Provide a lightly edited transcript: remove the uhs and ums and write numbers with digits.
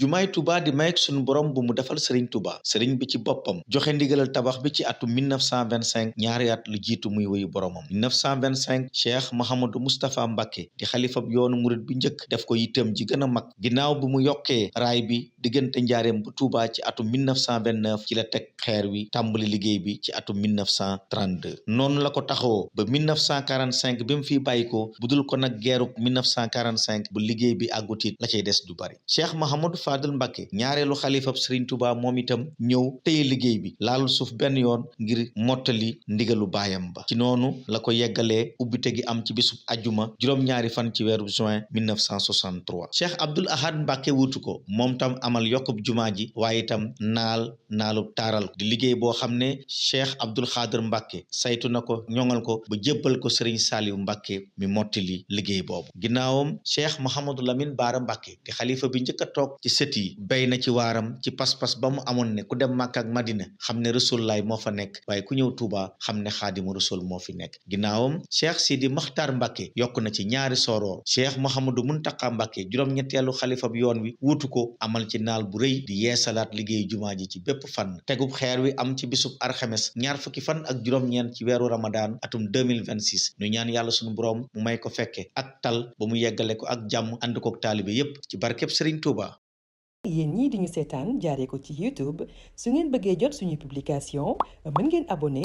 jumaay Touba di mayek sunu borom bu mu defal Serigne Touba Serigne bi ci boppam joxe ndigalal tabax bi ci atum 1925 ñaari at lu jiitu muy woyu boromam 1925 Cheikh Mouhamadou Moustapha Mbacké di xalifab yoonu murit bi njëkk def ko yittam ji gën a mag ginnaaw bu mu yokkee raay bi diggante njaareem bu Touba ci atum 1929 ci la teg xeer wi tàmbali liggéey bi ci atum 1932 noonu la ko taxawoo ba 1945 bi mu fiy bàyyikoo budul ko nag geerub 1945 bu liggéey bi àggutit la cay des du bari Cheikh Mouhamadou Fadel Mbacké ñaareelu xalifab Serigne Touba moom itam ñëw téye liggéey bi laalul suuf benn yoon ngir mottali ndigalu baayam ba ci noonu la ko yeggalee ubbite gi am ci bisub ajjuma juróom-ñaari fan ci weeru juin 1963 Cheikh Abdoul Ahad Mbacké wuutu ko moom tam amal yokkub jumaa ji waaye itam naalub taaral di liggéey boo xam ne Cheikh Abdoul Khadir Mbacké saytu na ko ñoŋal ko ba jébbal ko Serigne Saliou Mbacké mi mottali liggéey boobu ginnaawam Cheikh Mouhamadou Lamine Bara Mbacké di xalifa bi njëkk a toog ci sët yi béy na ci waaram ci pas-pas ba mu amoon ne ku dem Makka ak Madina xam ne Rasulullaay moo fa nekk waaye ku ñëw Touba xam ne Xaadimu Rasul moo fi nekk ginnaawam Cheikh Sidi Makhtar Mbacké yokk na ci ñaari sooroor Cheikh Mouhamadou Muntaka Mbacké juróom-ñetteelu xalifa bi yoon wi wuutu ko amal ci naal bu rëy di yeesalaat liggéeyu jumaa ji ci bépp fànn tegub xeer wi am ci bisub arxemes ñaar fukki fan ak juróom-ñeent ci weeru Ramadan atum 2026 ñu ñaan yàlla sunu borom mu may ko fekke ak tal ba mu yeggale ko ak jàmm ànd kook taalibe yépp ci barkeb Serigne Touba. yéen ñii di ñu seetaan jaaree ko ci YouTube su ngeen bëggee jot suñu publication mën ngeen abonné